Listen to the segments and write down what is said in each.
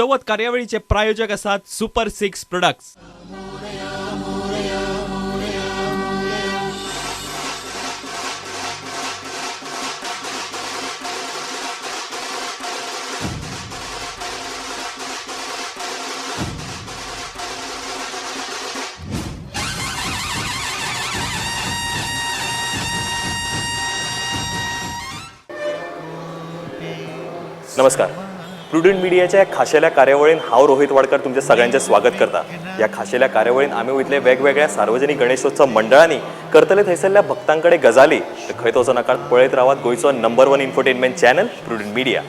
चवथ कार्यावळीचे प्रायोजक आसात super six products. नमस्कार. प्रुडंट मिडियाच्या या खाशेल्या कार्यावळीन हांव रोहित वाडकर तुमचें सगळ्यांचें स्वागत करता. ह्या खाशेल्या कार्यावळीन आमी वयतले वेगवेगळ्या सार्वजनीक गणेशोत्सव मंडळांनी करतले थंयसरल्या भक्तां कडेन गजाली. तर खंयच वचो नाकात, पळयत रावात गोंयचो number 1 infotainment channel Prudent Media.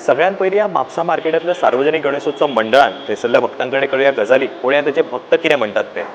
सगळ्यात पयलीं ह्या म्हापसा मार्केटांतल्या सार्वजनीक गणेशोत्सव मंडळान थंयसरल्या भक्तां कडेन करूया गजाली. पळोवया तेचे भक्त कितें म्हणटात ते.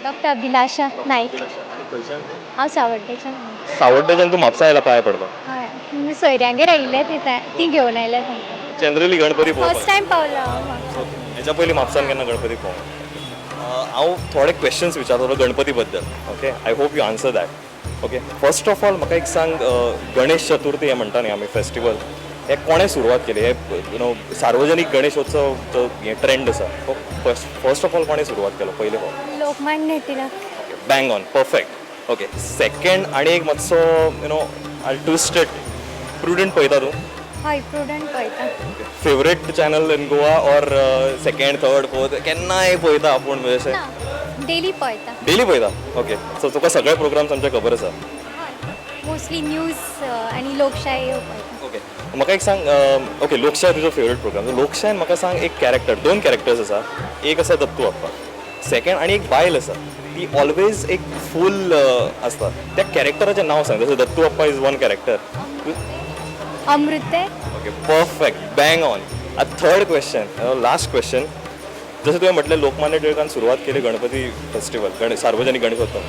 डॉक्टर अभिलाषा नाईक. हांव सावड्डेच्यान. सावड्डेच्यान तूं म्हापसा आयला पांय पडपाक? हय, सोयऱ्यांगेर आयिल्ले ती घेवन आयल्या तांकां. जनरली गणपती पळोवपाक? फर्स्ट टायम पावला हांव म्हापसा. हेच्या पयलीं म्हापसान केन्ना गणपती पळोवंक? हांव थोडे क्वेश्चन्स विचारतलो गणपती बद्दल. Okay, I hope you answer that. Okay, first of all म्हाका एक सांग, गणेश चतुर्थी हें म्हणटा न्ही आमी फेस्टिवल, हें कोणें सुरवात केली? हे you know सार्वजनीक गणेशोत्सव जो हें ट्रेंड आसा तो फर्स्ट ऑफ ऑल कोणें सुरवात केलो पयले फावट? Lokmanya Tilak. Okay, bang on, perfect. Okay, second आनी एक मातसो you know I twisted. Prudent पळयता तूं? हय, प्रुडंट पळयता. Favourite channel in Goa or second, third, fourth, केन्नाय पळयता आपूण म्हणजे अशें? ना, डेली पळयता. डेली पळयता. ओके, सो तुका सगळे प्रोग्राम्स आमचे खबर आसा? हय, मोस्टली न्यूज आनी लोकशाय ह्यो पळयता. ओके, म्हाका एक सांग, ओके, लोकशाय तुजो फेवरेट प्रोग्राम. लोकशायन म्हाका सांग एक कॅरेक्टर, दोन कॅरेक्टर्स आसा, एक आसा दत्तू आप्पा, सेकंड आनी एक बायल आसा ती ऑलवेज एक फूल आसता, त्या कॅरेक्टराचें नांव सांग. जशें Dattu Appa is one character. Amrute. Okay, perfect, bang on. आतां थर्ड क्वेश्चन, लास्ट क्वेश्चन. जशें तुवें म्हटलें लोकमान्य टिळकान सुरवात केली गणपती फेस्टिवल, सार्वजनीक गणेशोत्सव,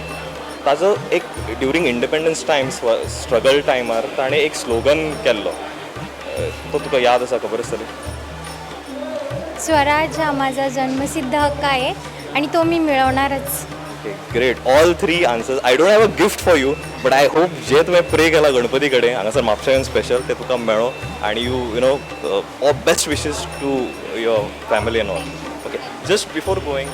ताजो एक ड्युरींग इंडिपेंडन्स टायम स्ट्रगल टायमार ताणें एक स्लोगन केल्लो, तो तुका याद आसा, खबर आसतली? स्वराज हा माझा जन्मसिद्ध हक्क आहे आणि तो मी मिळवणारच. Okay, great. All three answers. I don't have a gift for you, but I hope जे तुवें प्रे केला गणपती कडेन हांगासर म्हापशा येवन स्पेशल ते तुका मेळो आनी you you know all best wishes to your family and all. Okay, just before going,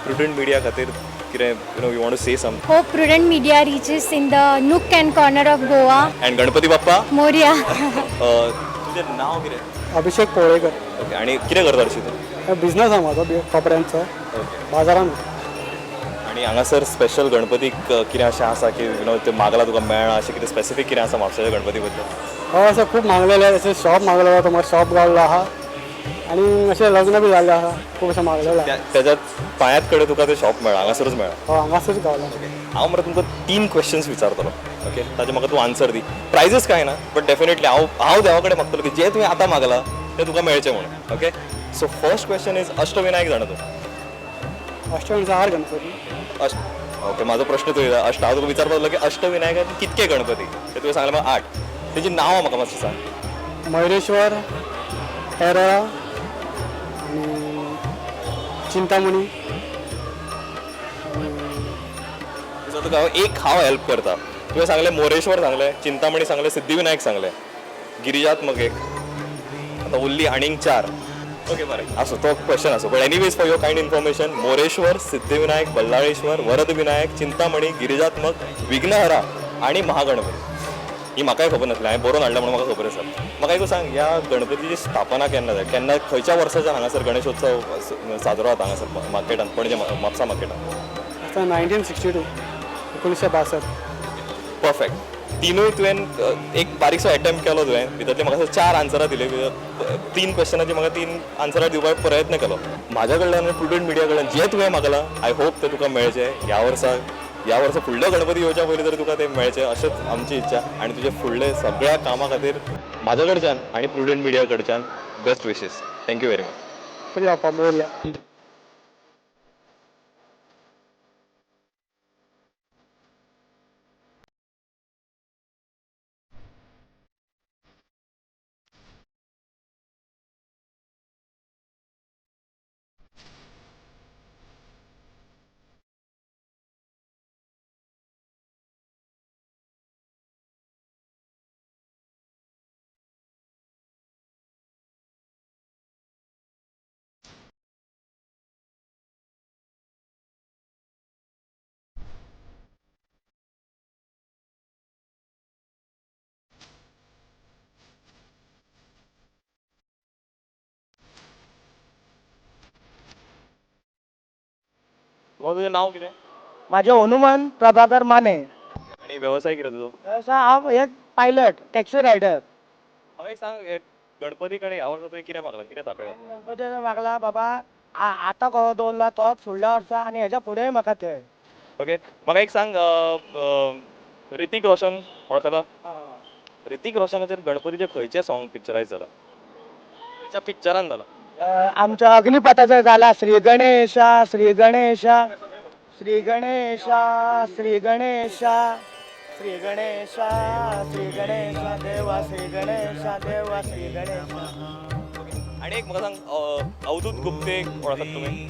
Prudent Media खातीर कितें you know you want to say something? Hope Prudent Media reaches in the nook and corner of Goa. And Ganpati Bappa Morya. तुजें नांव कितें? अभिषेक Polekar. Okay, आनी कितें करता हरशीं तूं? बिझनस आहा म्हाजो कपड्यांचो बाजारान. आनी हांगासर स्पेशल गणपतीक कितें अशें आसा की you know तें मागलां तुका मेळ्ळां, अशें कितें स्पेसिफीक कितें आसा म्हापशाच्या गणपती बद्दल? हय, अशें खूब मागलेलें, अशें शॉप मागलेलो, तो म्हाका शॉप गावलो आहा आनी अशें लग्न बी जाल्लें आहा, खूब अशें मागलेलें आहा. त्याच्या पांयांत कडेन तुका तें शॉप मेळ्ळां, हांगासरूच मेळ्ळां? हय, हांगासरूच गावला. हांव मरे तुमकां 3 क्वेश्चन्स विचारतलो. ओके, ताजे म्हाका तूं आन्सर दी. प्रायजीस कांय ना, बट डेफिनेटली हांव हांव देवा कडेन मागतलो की जें तुवें आतां मागलां तें तुका मेळचें म्हणून. Okay, so first question is, Ashtavinayak जाणा तूं? अष्टविनायक आहार गणपती. अष्ट ओके, म्हाजो प्रश्न तुवें अष्ट, हांव तुका विचारपाक लागलो की अष्टविनायकान कितके गणपती, ते तुवें सांगलें म्हाका 8, तेजी नांवां म्हाका मातशें सांग. मयुरेश्वर, एरोळा आनी चिंतामणी. सो तुका हांव एक हांव हेल्प करता. तुवें सांगलें मोरेश्वर सांगलें, चिंतामणी सांगलें, सिद्धिविनायक सांगलें, गिरिजात्मक एक, आतां उरली आनीक 4. ओके, बरें आसूं, तो क्वेश्चन आसूं. But anyways, for your kind information, Moreshwar, Siddhivinayak, Ballaleshwar, Varadvinayak, Chintamani, Girijatmak, Vighnahara आनी महागणपती. ही म्हाकाय खबर नासली, हांवें बरोवन हाडल्या म्हणून म्हाका खबर आसा. म्हाका एक सांग, ह्या गणपतीची स्थापना केन्ना जाली, केन्ना खंयच्या वर्साच्यान हांगासर गणेशोत्सव साजरो जाता हांगासर मार्केटान, पणजे म्हापसा मार्केटान? आतां 1962, 1962. परफेक्ट. तिनूय तुवें एक बारीकसो एटेम्प्ट केलो तुवें. भितरले म्हाका 4 आन्सरां दिले, 3 क्वेश्चनाची म्हाका 3 आन्सरां दिवपाक प्रयत्न केलो. म्हाज्या कडल्यान आनी प्रुडंट मिडिया कडल्यान जें तुवें मागलां, I hope तें तुका मेळचें ह्या वर्सा. ह्या वर्सा फुडलो गणपती येवच्या पयलीं तरी तुका तें मेळचें अशेंच आमची इच्छा. आनी तुजे फुडले सगळ्या कामा खातीर म्हाज्या कडच्यान आनी प्रुडंट मिडिया कडच्यान best wishes. Thank you very much. बरी बाप्पा मोरया. तुजें नांव कितें? माझे हनुमान प्रभाकर माने. आनी वेवसाय कितें तुजो? असा हांव एक पायलट, टॅक्सी रायडर. हांव एक सांग, हे गणपती कडेन ह्या वर्सा तुवें कितें मागलां, कितें दाखयलां? गणपती मागला बाबा, आतां कसो दवरला तोच फुडल्या वर्सा आनी हेज्या फुडेंय म्हाका ते. ओके, म्हाका एक सांग, ऋतिक रोशन वळखता? ऋतिक रोशनाचेर गणपतीचें खंयचें सॉंग पिक्चरायज जालां, खंयच्या पिक्चरान जालां? आमच्या अग्निपथाचें जाला, श्री गणेशा श्री गणेशा श्री गणेशा श्री गणेशा श्री गणेशा श्री गणेशा देवा श्री गणेशा देवा श्री गणेशा. आनी एक म्हाका सांग, अवधूत गुप्ते वळखतात तुमी?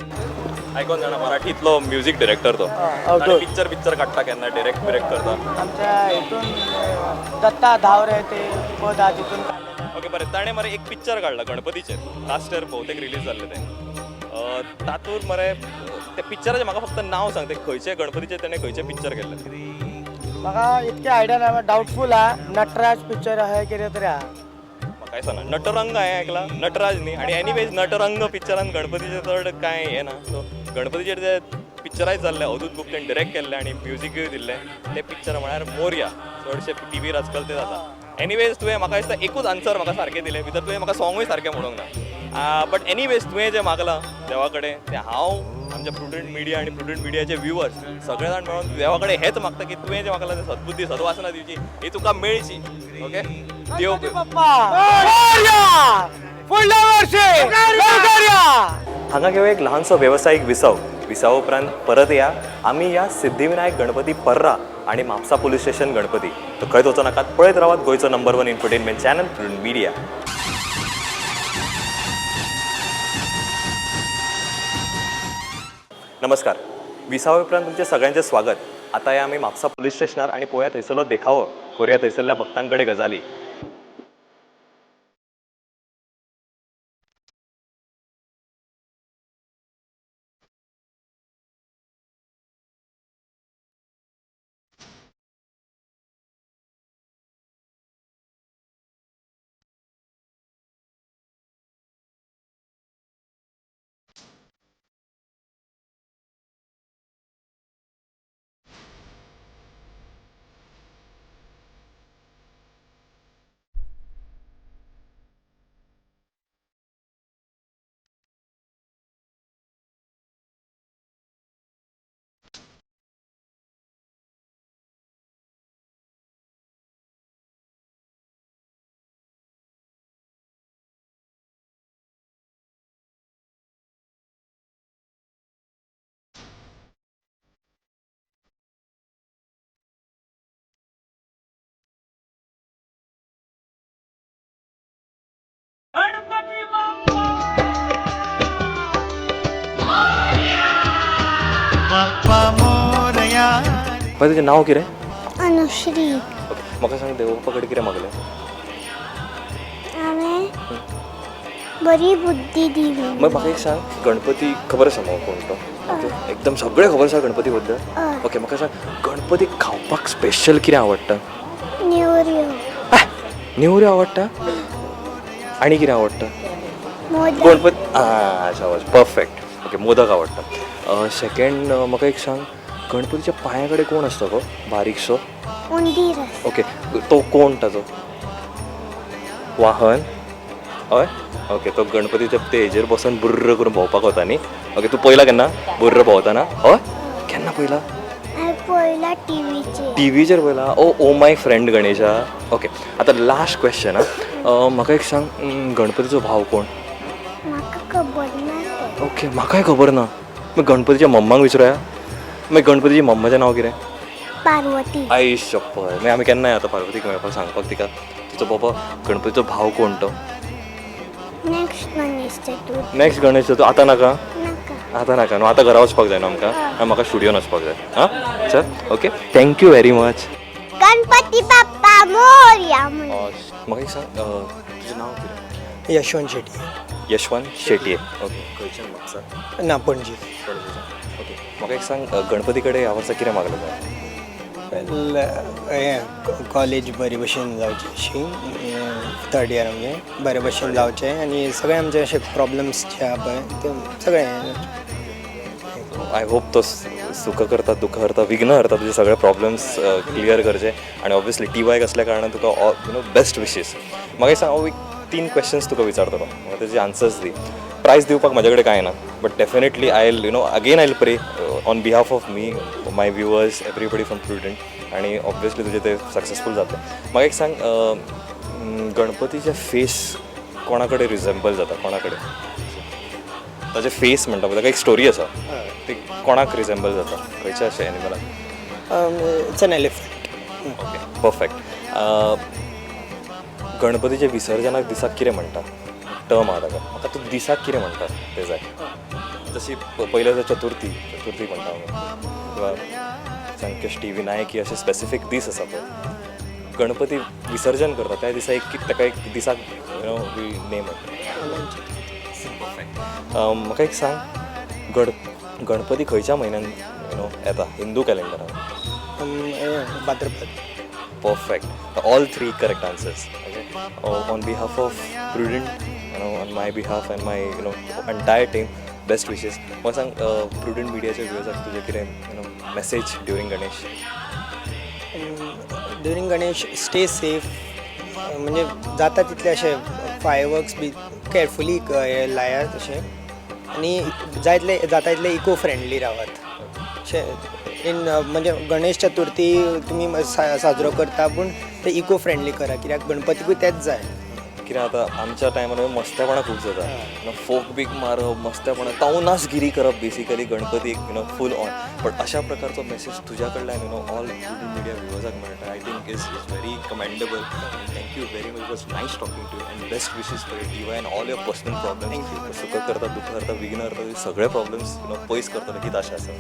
आयकोन जाणा, मराठींतलो म्युजीक डिरेक्टर तो. अवधूत. पिक्चर पिक्चर काडटा केन्ना, डिरेक्ट बिरेक्ट करता. आमच्या हितून दत्ता धावरे ते पद हा तितून काडलेलें. ओके बरें, ताणें मरे एक पिक्चर काडला गणपतीचेर, लास्ट इयर भोवतेक रिलीज जाल्लें तें. तातूंत मरे त्या पिक्चराचें म्हाका फक्त नांव सांग, तें खंयचे गणपतीचें ताणें खंयचें पिक्चर केल्लें? म्हाका इतके आयडिया ना, डावटफूल हा. नटराज पिक्चर आहा कितें तरी आहा. म्हाका दिसना नटरंग हांवें आयकलां, नटराज न्ही. आनी एनिवेज नटरंग पिक्चरान गणपतीचें चड कांय हें ना. सो गणपतीचेर जे पिक्चरायज जाल्लें, अवधूत गुप्तेन डिरेक्ट केल्लें आनी म्युजिकूय दिल्लें, तें पिक्चर म्हळ्यार मोरया. चडशे टिवीर आजकाल तें जाता. एनिवेज तुवें म्हाका दिसता एकूच आन्सर म्हाका सारकें दिलें, भितर तुवें म्हाका सॉंगूय सारकें म्हणूंक ना. बट एनिवेज तुवें जें मागलां देवा कडेन तें हांव, आमच्या प्रुडंट मिडिया आनी प्रुडंट मिडियाचे व्युवर्स सगळे जाण मेळून देवा कडेन हेंच मागता की तुवें जें मागलां तें सद्बुद्धी सद्वासना दिवची, ही तुका मेळची. ओके, देव गणपती बाप्पा मोरया! फुडल्या वर्षी लवकर या. हांगा घेवया एक ल्हानसो वेवसायीक विसव. विसवा उपरांत परत या आमी ह्या सिद्धिविनायक गणपती पर्रा आनी म्हापसा पुलीस स्टेशन गणपती. तर खंयच वचो नाकात, पळयत रावात गोंयचो number 1 infotainment channel Prudent Media. नमस्कार, विसाव्या उपरांत तुमचें सगळ्यांचें स्वागत. आतां या आमी म्हापसा पुलीस स्टेशनार आनी पळोवया थंयसरलो देखावो, करुया थंयसरल्या भक्तां कडेन गजाली. बाय, तुजें नांव कितें? अनुश्री. ओके, म्हाका सांग देव बाप्पा कडेन कितें मागलें? हांवें बरी बुद्धी दी म्हणून. मागीर म्हाका एक सांग, गणपती खबर आसा मगो कोण तो? ओके, एकदम सगळें खबर आसा गणपती बद्दल? हय. ओके, म्हाका सांग गणपती खावपाक स्पेशल कितें आवडटा? नेवऱ्यो. नेवऱ्यो आवडटा. आनी कितें आवडटा? मोदक. गणपती. आं, शाबाश, परफेक्ट. ओके, मोदक आवडटा. सेकंड, म्हाका एक सांग, गणपतीच्या पांया कडेन कोण आसता गो बारीकसो? उंदीर आसा. ओके, तो कोण, ताजो वाहन? हय, ओके. तो गणपतीच्या ते हेजेर बसून बुर्र करून भोंवपाक वता न्ही? ओके, तूं पळयला केन्ना बुर्र भोंवतना? हय, केन्ना पळयला? हांवें पळयला टिवीचेर. टिवीचेर पळयला. Oh oh my friend Ganesha. Okay, आतां लास्ट क्वेश्चन. आं, म्हाका एक सांग, गणपतीचो भाव कोण? म्हाका खबर ना तें. ओके, म्हाकाय खबर ना. मागीर गणपतीच्या मम्माक विचारुया. मागीर गणपतीच्या मम्माचें नांव कितें? पार्वती. आई शप्पथ. मागीर आमी केन्ना येता पार्वतीक मेळपाक, सांगपाक तिका तुजो बाबा गणपतीचो भाव कोण तो? नेक्स्ट गणेश चतुर्थी. नेक्स्ट गणेश चतुर्थी. आतां नाका? नाका. आतां नाका न्हू? आतां घरा वचपाक जाय न्हू आमकां? आनी म्हाका स्टुडियोन वचपाक जाय. आं, चल, okay, thank you very much. Ganpati Bappa Morya म्हण. म्हाका एक सांग, तुजें नांव कितें? यशवंत शेट्टी. यशवंत शेटये. ओके, खंयच्यान? म्हापसा? ना, पणजी. पणजेच्यान. ओके, म्हाका एक सांग, गणपती कडेन ह्या वर्सा कितें मागलें तुवें? वेल, हें कॉलेज बरे भशेन जावची अशी, थर्ड इयर आमचें बरे भशेन जावचें आनी सगळे आमचे अशे प्रॉब्लम्स जे आहा पळय ते सगळे. I hope तो सुख करता, दुःख हरता, विघ्न हरता तुजे सगळे प्रॉब्लम्स क्लियर करचे. आनी ऑब्वियसली टीवायक असल्या कारणान तुका बेस्ट विशीस. म्हाका एक सांग, हांव एक तीन क्वेश्चन्स तुका विचारतलो, म्हाका तेजे आन्सर्स दी. प्रायज दिवपाक म्हजे कडेन कांय ना, but definitely I again I pray on behalf of me, my viewers, everybody from Prudent, आनी ऑब्वियसली तुजें ते सक्सेसफूल जातलें. म्हाका एक सांग, गणपतीचें फेस कोणा कडेन रिझेंबल जाता? कोणा कडेन ताजे फेस म्हणटा पळय, ताका एक स्टोरी आसा, ती कोणाक रिझेंबल जाता, खंयच्या अशें एनिमलाक? It's an elephant. Okay, perfect. गणपतीच्या विसर्जनाक दिसाक कितें म्हणटा? टर्म आहा ताका. म्हाका तूं दिसाक कितें म्हणटा तें जाय. जशी पयलें आसा चतुर्थी, चतुर्थी म्हणटा आमी, किंवा संकश्टी, विनायकी, अशे स्पेसिफीक दीस आसा पळय. गणपती विसर्जन करता त्या दिसा एक ताका एक दिसाक we name. Perfect. म्हाका एक सांग, गणपती खंयच्या म्हयन्यान येता Hindu कॅलेंडरान? Bhadrapad. Perfect. All three correct answers. Okay. On behalf of Prudent, on my behalf and my entire team, best wishes. म्हाका सांग, प्रुडंट मिडियाच्या व्युअर्साक तुजें कितें message during Ganesh? During Ganesh, stay safe. म्हणजे जाता तितले अशे फायरवर्क्स बी केअरफुली हे लायात अशें आनी जायतले जाता तितले इको फ्रेंडली रावात अशें. इन म्हणजे गणेश चतुर्थी तुमी साजरो करता, पूण ते इको फ्रेंडली करा, कित्याक गणपतीकूय तेच जाय. कितें आतां आमच्या टायमार मस्तेपणां खूब जाता, फोक बीक मारप, मस्तेपणां, तवनासगिरी करप बेसिकली गणपतीक full on. But अशा प्रकारचो मेसेज तुज्या कडल्यान ऑल मिडिया व्युअर्साक मेळटा, I think is very commendable. Thank you very much. Was nice talking to, and best wishes for TY and all your personal problems. Thank you. सुख करता, दुःख करता, विघ्न करता, सगळे प्रॉब्लम्स पयस करतलो हीच आशा आसा.